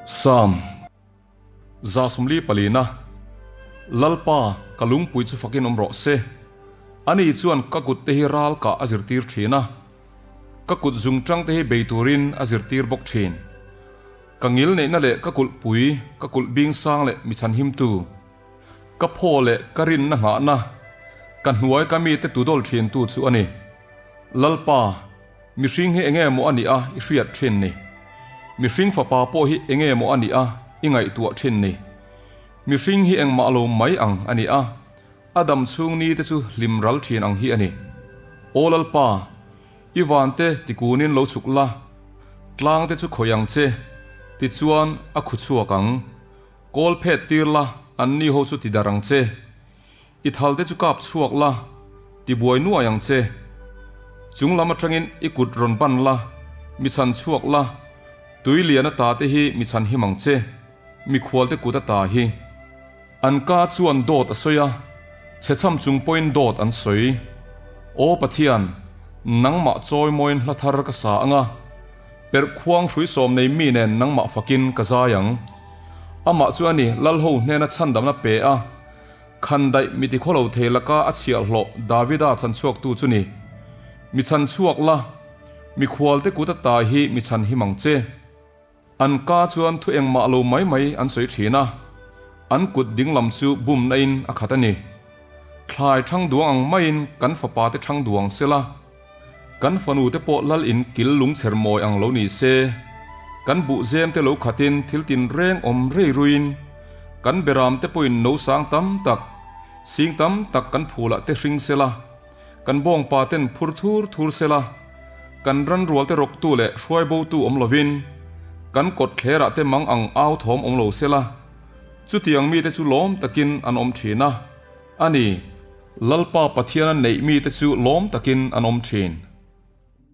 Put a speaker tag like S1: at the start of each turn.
S1: Psalm 144 Lalpa, ka lungpui chu fakin awm rawh se. Ani chuan ka kutte hi ral kah a zirtir thin a, ka kut zungtang te hi bei turin a zirtir bawk thin. Ka ngil neihna leh ka kulhpui, ka kulh bing sang leh mi chhanhimtu. Ka phaw leh ka rinna nghahna, ka hnuai ka mite tudawl thintu chu a ni. Lalpa, mihring hi enge maw a nih a i hriat thin ni? Mihring fapa pawh hi enge maw a nih a i ngaihtuah thin ni? Mihring hi engmah lo mai ang a ni a, a dam chhung ni te chu hlim ral thin ang hi a ni. Aw Lalpa, i vante tikunin lo chhuk la, tlang te chu khawih ang che, tichuan a khu chhuak ang. Kawl phet tir la, anni ho chu ti darh ang che. I thal te chu kap chhuak la, ti buai nuai ang che. Chung lam atangin i kut rawn ban la, mi chhan chhuak la, tui lian ata te hi mi chhan him ang che, mikhual te kut ata hi. An ka chuan dawt a sawi a, chhechham chung pawhin dawt an sawi. Aw Pathian, nangmah chawimawiin hla thar ka sa ang a. Perh khuang hrui sawm nei mi nen nangmah fakin ka zai ang. Amah chu a ni Lalho hnena chhandamna pe a, khandaih mi tikhawlo thei laka a chhiahhlawh Davida chhanchhuaktu chu ni. Mi chhanchhuak la, mikhualte kut ata hi mi chhan him ang che. An ka chuan thu engmah lo mai mai an sawi thin a, an kut dinglam chu bumna in a khat a ni. Thlai thang duang ang maiin kan fapa te thang duang sela. Kan fanu te pawh lal in kil lungchher mawi ang lo ni se, kan buhzem te lo khatin thil tin reng awm rei ruiin, kan beram te pawhin no sang tam tak, sing tam tak kan phulah te hring sela, kan bawngpa ten phur thur thur sela, kan ranrual te rawktu leh hruaibotu awm lovin, kan kawt thlerah te mang ang au thawm awm lo sela, chutiang mite chu lawm takin an awm thin a, a ni. Lalpa Pathiana neih mite chu lawm takin an awm thin.